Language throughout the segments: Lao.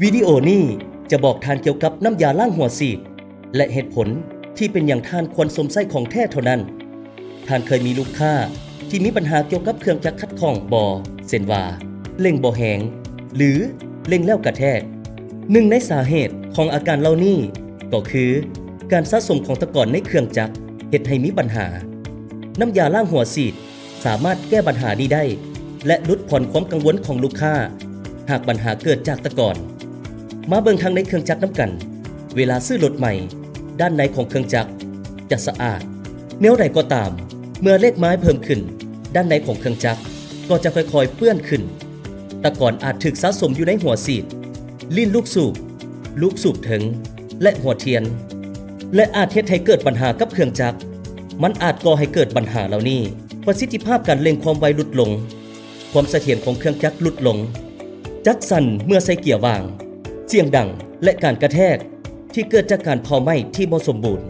ວິດີໂອນີ້ຈະບອກທ່ານກ່ຽວກັບນ້ຳຢາລ້າງຫົວສີດ ແລະ ເຫດຜົນທີ່ເປັນຫຍັງທ່ານຄວນຊົມໃຊ້ຂອງແທ້ເທົ່ານັ້ນ. ທ່ານເຄີຍມີລູກຄ້າທີ່ມີບັນຫາກ່ຽວກັບເຄື່ອງຈັກຂັດຂ້ອງບໍ່? ເຊັ່ນວ່າ ເລັ່ງບໍ່ແຮງ ຫຼື ເລັ່ງແລ້ວກະແທກ. ໜຶ່ງໃນສາເຫດຂອງອາການເຫຼົ່ານີ້ກໍຄື ການສະສົມຂອງຕະກອນໃນເຄື່ອງຈັກເຮັດໃຫ້ມີບັນຫາ. ນ້ຳຢາລ້າງຫົວສີດ ສາມາດແກ້ບັນຫານີ້ໄດ້ ແລະ ຫຼຸດຜ່ອນຄວາມກັງວົນຂອງລູກຄ້າ ຫາກບັນຫາເກີດຈາກຕະກອນ. ມາເບິ່ງທາງໃນເຄື່ອງຈັກນຳກັນ. ເວລາຊື້ລົດໃໝ່, ດ້ານໃນຂອງເຄື່ອງຈັກຈະສະອາດ. ແນວໃດກໍຕາມ, ເມື່ອເລກໄມລ໌ເພີ່ມຂຶ້ນ, ດ້ານໃນຂອງເຄື່ອງຈັກກໍຈະຄ່ອຍໆເປື້ອນຂຶ້ນ. ຕະກອນອາດຖືກສະສົມຢູ່ໃນຫົວສີດ, ລີ້ນລູກສູບ, ລູກສູບເທິງ ແລະ ຫົວທຽນ ແລະ ອາດເຮັດໃຫ້ເກີດບັນຫາກັບເຄື່ອງຈັກ. ມັນອາດກໍ່ໃຫ້ເກີດບັນຫາເຫຼົ່ານີ້. ປະສິດທິພາບການເລັ່ງຄວາມໄວຫຼຸດລົງ, ຄວາມສະຖຽນຂອງເຄື່ອງຈັກຫຼຸດລົງ, ຈັກສັ່ນເມື່ອໃສ່ເກຍວ່າງ, ສຽງດັງ ແລະ ການກະແທກທີ່ເກີດຈາກການເຜົາໄໝ້ທີ່ບໍ່ສົມບູນ.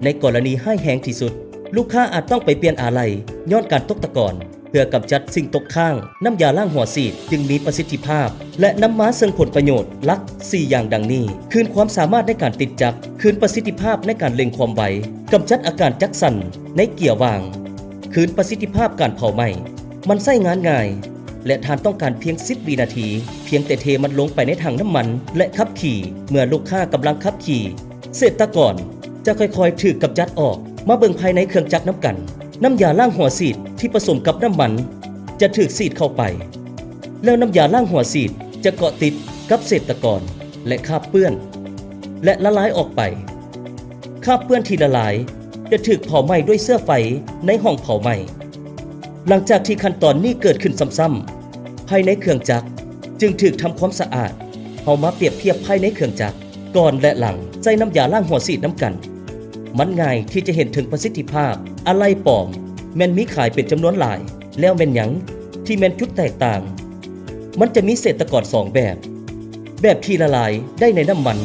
ໃນກໍລະນີຮ້າຍແຮງທີ່ສຸດ, ລູກຄ້າອາດຕ້ອງໄປປ່ຽນອາໄຫຼ່ຍ້ອນການຕົກຕະກອນ. ເພື່ອກຳຈັດສິ່ງຕົກຄ້າງ, ນ້ຳຢາລ້າງຫົວສີດຈຶ່ງມີປະສິດທິພາບ ແລະ ນຳມາເຊິ່ງຜົນປະໂຫຍດຫຼັກສີ່ຢ່າງດັ່ງນີ້: ຄືນຄວາມສາມາດໃນການຕິດຈັກ, ຄືນປະສິດທິພາບໃນການເລັ່ງຄວາມໄວ, ກຳຈັດອາການຈັກສັ່ນໃນເກຍວ່າງ, ຄືນປະສິດທິພາບການເຜົາໄໝ້. ມັນໃຊ້ງານງ່າຍ ແລະ ທ່ານຕ້ອງການພຽງສິບວິນາທີ, ພຽງແຕ່ເທມັນລົງໄປໃນຖັງນ້ຳມັນ ແລະ ຂັບຂີ່. ເມື່ອລູກຄ້າກຳລັງຂັບຂີ່, ເສດຕະກອນຈະຄ່ອຍໆຖືກກຳຈັດອອກ. ມາເບິ່ງພາຍໃນເຄື່ອງຈັກນຳກັນ. ນ້ຳຢາລ້າງຫົວສີດທີ່ປະສົມກັບນ້ຳມັນຈະຖືກສີດເຂົ້າໄປ, ແລ້ວນ້ຳຢາລ້າງຫົວສີດຈະເກາະຕິດກັບເສດຕະກອນ ແລະ ຄາບເປື້ອນ ແລະ ລະລາຍອອກໄປ. ຄາບເປື້ອນທີ່ລະລາຍຈະຖືກເຜົາໄໝ້ດ້ວຍເຊື້ອໄຟໃນຫ້ອງເຜົາໄໝ້. ຫຼັງຈາກທີ່ຂັ້ນຕອນນີ້ເກີດຂຶ້ນຊ້ຳໆ, ພາຍໃນເຄື່ອງຈັກຈຶ່ງຖືກທຳຄວາມສະອາດ. ເຮົາມາປຽບທຽບພາຍໃນເຄື່ອງຈັກ ກ່ອນ ແລະ ຫຼັງໃຊ້ນ້ຳຢາລ້າງຫົວສີດນຳກັນ. ມັນງ່າຍທີ່ຈະເຫັນເຖິງປະສິດທິພາບ. ອາໄຫຼ່ປອມແມ່ນມີຂາຍເປັນຈຳນວນຫຼາຍ. ແລ້ວແມ່ນຫຍັງທີ່ແມ່ນຈຸດແຕກຕ່າງ? ມັນຈະມີເສດຕະກອນສອງແບບ, ແບບທີ່ລະລາຍໄດ້ໃນນ້ຳມັນ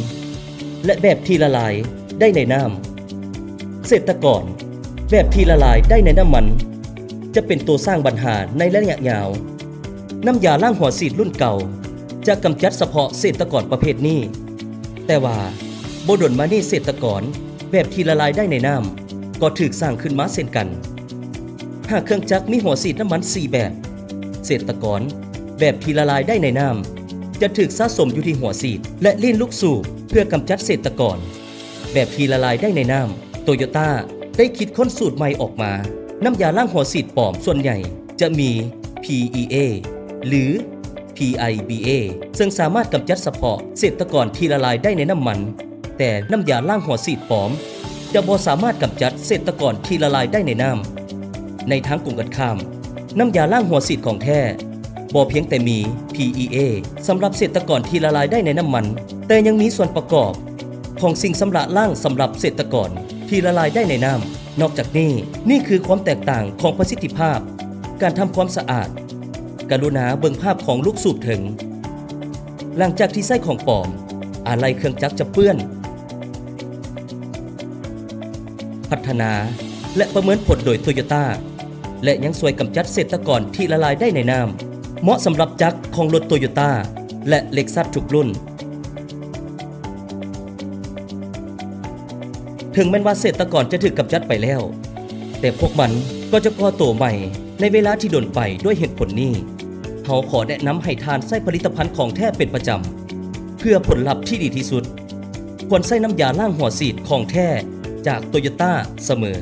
ແລະ ແບບທີ່ລະລາຍໄດ້ໃນນ້ຳ. ເສດຕະກອນແບບທີ່ລະລາຍໄດ້ໃນນ້ຳມັນຈະເປັນຕົວສ້າງບັນຫາໃນໄລຍະຍາວ. ນ້ຳຢາລ້າງຫົວສີດລຸ້ນເກົ່າຈະກຳຈັດສະເພາະເສດຕະກອນປະເພດນີ້, ແຕ່ວ່າບໍ່ດົນມານີ້ເສດຕະກອນແບບທີ່ລະລາຍໄດ້ໃນນ້ຳກໍຖືກສ້າງຂຶ້ນມາເຊັ່ນກັນ. ຫາກເຄື່ອງຈັກມີຫົວສີດນ້ຳມັນສີ່ແບບ, ເສດຕະກອນແບບທີ່ລະລາຍໄດ້ໃນນ້ຳຈະຖືກສະສົມຢູ່ທີ່ຫົວສີດ ແລະ ລີ້ນລູກສູບເພື່ອກຳຈັດເສດຕະກອນແບບທີ່ລະລາຍໄດ້ໃນນ້ຳ. ໂຕໂຍຕ້າໄດ້ຄິດຄົ້ນສູດໃໝ່ອອກມາ. ນ້ຳຢາລ້າງຫົວສີດປອມສ່ວນໃຫຍ່ຈະມີ PEA ຫຼື PIBA ເຊິ່ງສາມາດກຳຈັດສະເພາະເສດຕະກອນທີ່ລະລາຍໄດ້ໃນນ້ຳມັນ, ແຕ່ນ້ຳຢາລ້າງຫົວສີດປອມຈະບໍ່ສາມາດກຳຈັດເສດຕະກອນທີ່ລະລາຍໄດ້ໃນນ້ຳ. ໃນທາງກົງກັນຂ້າມ, ນ້ຳຢາລ້າງຫົວສີດຂອງແທ້ບໍ່ພຽງແຕ່ມີ PEA ສຳລັບເສດຕະກອນທີ່ລະລາຍໄດ້ໃນນ້ຳມັນ, ແຕ່ຍັງມີສ່ວນປະກອບຂອງສິ່ງຊຳລະລ້າງສຳລັບເສດຕະກອນທີ່ລະລາຍໄດ້ໃນນ້ຳ. ນອກຈາກນີ້, ນີ້ຄືຄວາມແຕກຕ່າງຂອງປະສິດທິພາບການທຳຄວາມສະອາດ. ກະລຸນາເບິ່ງພາບຂອງລູກສູບເຖິງ. ຫຼັງຈາກທີ່ໃຊ້ຂອງປອມ, ອາໄຫຼ່ເຄື່ອງຈັກຈະເປື້ອນ. ພັດທະນາ ແລະ ປະເມີນຜົນໂດຍໂຕໂຍຕ້າ ແລະ ຍັງຊ່ວຍກຳຈັດເສດຕະກອນທີ່ລະລາຍໄດ້ໃນນ້ຳ, ເໝາະສຳລັບຈັກຂອງລົດໂຕໂຍຕ້າ ແລະ ເລັກຊັສທຸກລຸ້ນ. ເຖິງແມ່ນວ່າເສດຕະກອນຈະຖືກກຳຈັດໄປແລ້ວ, ແຕ່ພວກມັນກໍຈະກໍ່ໂຕໃໝ່ໃນເວລາທີ່ດົນໄປ. ດ້ວຍເຫດຜົນນີ້, ເຮົາຂໍແນະນຳໃຫ້ທ່ານໃຊ້ຜະລິດຕະພັນຂອງແທ້ເປັນປະຈຳ ເພື່ອຜົນລັບທີ່ດີທີ່ສຸດ. ຄວນໃຊ້ນ້ຳຢາລ້າງຫົວສີດຂອງແທ້ຈາກໂຕໂຍຕ້າສະເໝີ.